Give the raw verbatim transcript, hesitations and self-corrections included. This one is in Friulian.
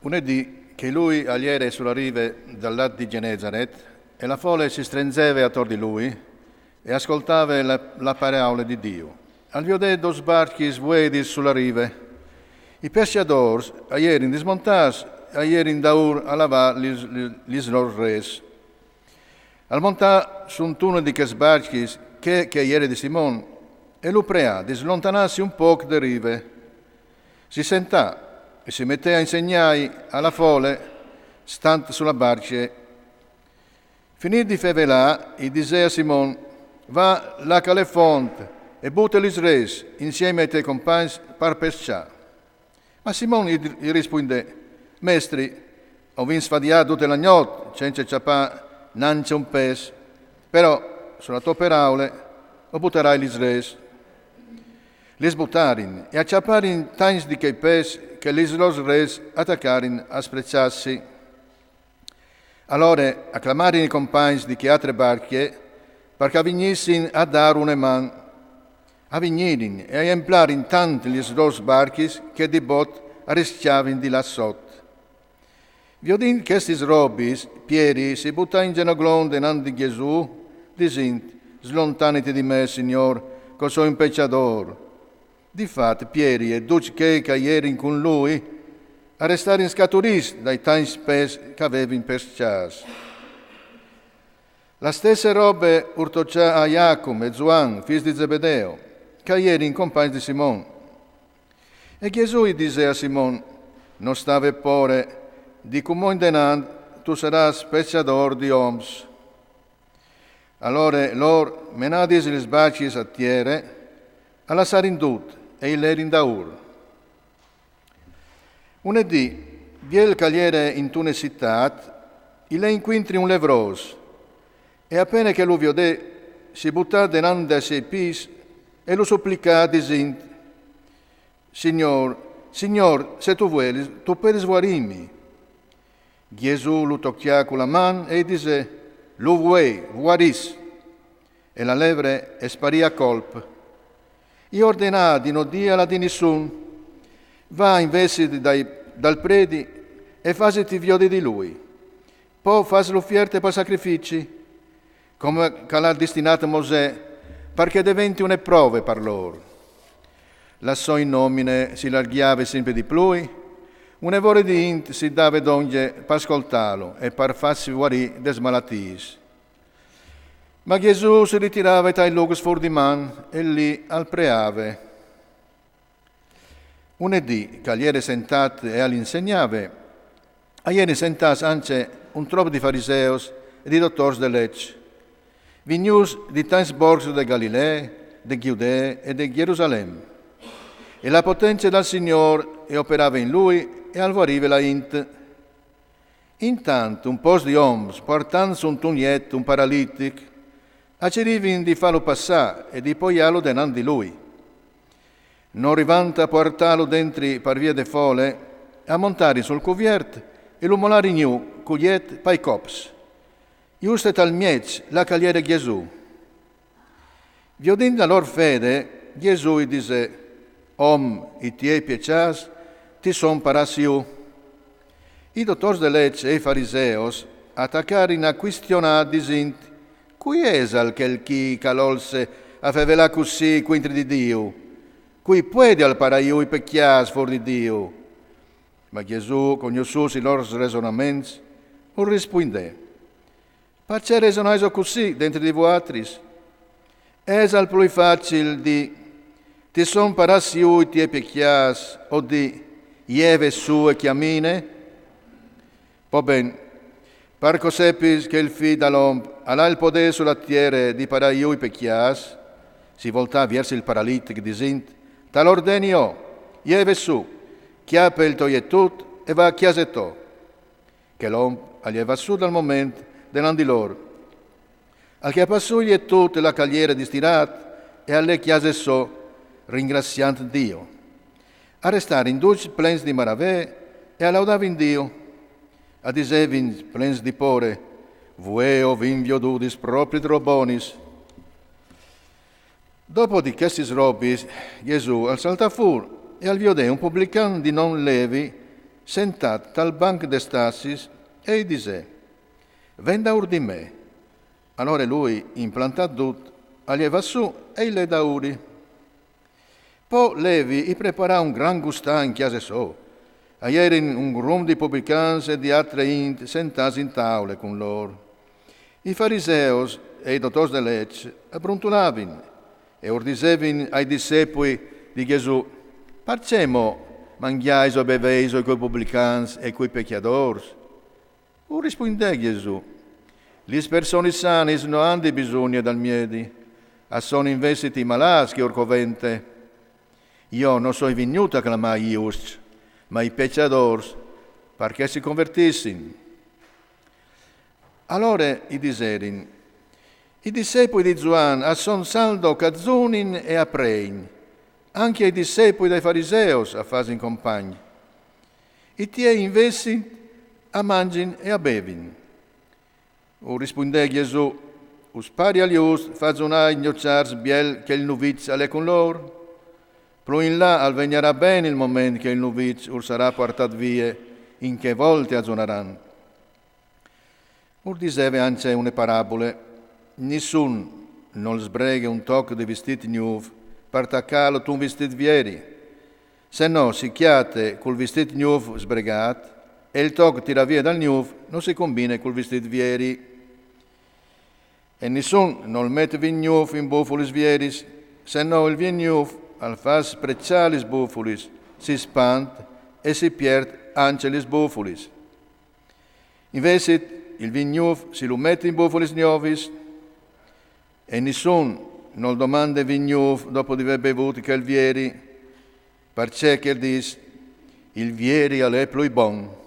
Une dì che lui al jere su la rive dal lagh di Genesaret, e la fole si strenzeve ator di lui, e ascoltave la, la paraule di Diu. Al viodè dôs barchis vuedis su la rive. I pescjadôrs a jerin dismontâts, a jerin daûr a lavâ lis, lis, lis lôr rêts. Al montà suntune di chês barchis, chê che e jere di Simon, e lu preà di slontanâsi un pôc de rive. Si sentà e si metè a insegnâi a la fole, stant su la barche. Finît di fevelâ, i disè a Simon: Va là che e je font, e bute lis rêts insiemi ai tiei compagns par pescjâ. Ma Simon i, i rispuindè: Mestri, o vin sfadiât dute la gnot cence cjapâ nancje un pes, però su la tô paraule o butarai lis rêts. Lis butarin e a cjaparin tancj di chei pes che lis lôr rêts a tacarin a spreçâsi. Alore a clamarin i compagns di chê altre barche, par che a vignissin a dâur une man. A vignirin e a jemplarin tant lis dôs barchis che di bot a riscjavin di lâ sot. Viodint chestis robis, Pieri si butà in zenoglon denant di Jesù, disint: Slontaniti di me, Signôr, che o soi un pecjadôr. Di fat, Pieri e ducj chei che a jerin cun lui a restarin scaturîts dai tancj pes che a vevin pescjâts. La stesse robe ur tocjà a Jacum e Zuan, fîs di Zebedeo, che a jerin compagns di Simon. E Jesù i disè a Simon: No stâ vê pôre, di cumò indenant tu sarâs pescjadôr di oms. Alore lôr, menadis lis barchis a tiere, a lassarin dut e i lerin daûr. Une dì, biel che al jere intune citât, i lè incuintri un levrôs, e a pene che lu viodè, si butà denant dai siei pîts e lu suplicà, disint: Signôr, Signôr, se tu vuelis, tu puedis vuarîmi. Jesù lu tocjà cu la man e i disè: Lu vuei, vuarìs. E la levre e sparì a colp. I ordenà di no dîal a di nissun. Va invezit dai, dal predi e fasiti viodi di lui. Po fâs l'ufierte pal sacrifici, come che al à distinât Mosè, par che e deventi une prove par lôr. La sô nomine si largjave simpri di plui, une vore di int si dave dongje par scoltâlu e par fâsi vuarî des malatiis. Ma Jesù si ritirave tai lûcs fûr di man e li al preave. Une dì, che al jere sentât e al insegnave, a jerin sentâts ancje un trop di fariseus e di dotôrs de leç, vignûts di tancj borcs de Galilee, de Judee e de Jerusalem. E la potence dal Signôr e operave in lui e al vuarive la int. Intant un pôcs di oms, puartant suntun jet un paralitic, a cirivin di fâlu passâ e di poiâlu denant di lui. No rivant a puartâlu dentri par vie de fole, a montarin sul cuviert e lu molarin jù cul jet pai cops, juste tal mieç, là che al jere Jesù. Viodint la lôr fede, Jesù i disè: Om, i tiei piecâts ti son parâts jù. I dotôrs de leç e i fariseus a tacarin a cuistionâ, disint: Cui isal chel chi che al olse a fevelâ cussì cuintri di Diu? Cui puedial parâ jù i pecjâts fûr di Diu? Ma Jesù, cognossûts i lôr resonaments, ur rispuindè: Parcè resonaiso cussì dentri di vuatris? Isal plui facil dî: Ti son parâts jù i tiei pecjâts, o dî: Jeve sù e cjamine? Po ben, par che o sepis che il Fi dal om al à il podê su la tiere di parâ jù i pecjâts, si voltà viers il paralitic, disint: Tal ordeni jo, jeve sù, cjape il to jetut e va a cjase tô. Chel om al jevà sù dal moment denant di lôr. Al cjapà sù il jetut là che al jere distirât e al lè a cjase sô, ringraziant Diu. A restarin ducj plens di maravee e a laudavin Diu. A disevin plens di pôre: Vuê o vin viodudis propit robis bonis. Dopo di chestis robis, Jesù al saltà fûr e al viodè un publican di non Levi sentât tal banc des tassis, e i disè: Ven daûr di me. Alore lui, implantât dut, al jevà sù e i lè daûri. Po levi i preparà un grant gustâ in cjase sô. A jerin un grum di publicans e di altre int sentâts in taule cun lôr. I fariseus e i dotôrs de leç a bruntulavin e ur disevin ai dissepui di Jesù: Parcè mo mangjaiso e beveiso cui publicans e cui pecjadôrs? Ur rispuindè Jesù: Lis personis sanis no àn di bisugne dal miedi, a son invezit i malâts che ur covente. Jo no soi vignût a clamâ i juscj, ma i pecjadôrs, par che si convertissin. Alore i diserin: I dissepui di Zuan a son saldo che a zunin e a prein. Ancje i dissepui dai fariseus a fasin compagn. I tiei invezit a mangjin e a bevin. Ur rispuindè Jesù: Us pari al just fâ zunâ i gnoçârs biel che il nuviç al è cun lôr? Plui in là al vegnarà ben il moment che il nuviç ur sarà puartât vie, in chê volte a zunaran. Ur diseve ancje une parabule: Nissun nol sbreghe un toc di vistît gnûf par tacâlu tun vistît vieri. Se no si cjate cul vistît gnûf sbregât, e il toc tirât vie dal gnûf no si combine cul vistît vieri. E nissun nol met vin gnûf in bufulis vieris, se no il vin gnûf al fâs spreçâ lis bufulis, si spant e si piert ancje lis bufulis. Invezit il vin gnûf si lu met in bufulis gnovis, e nissun nol domande vin gnûf dopo di vê bevût chel vieri, parcè che al dîs: Il vieri al è plui bon.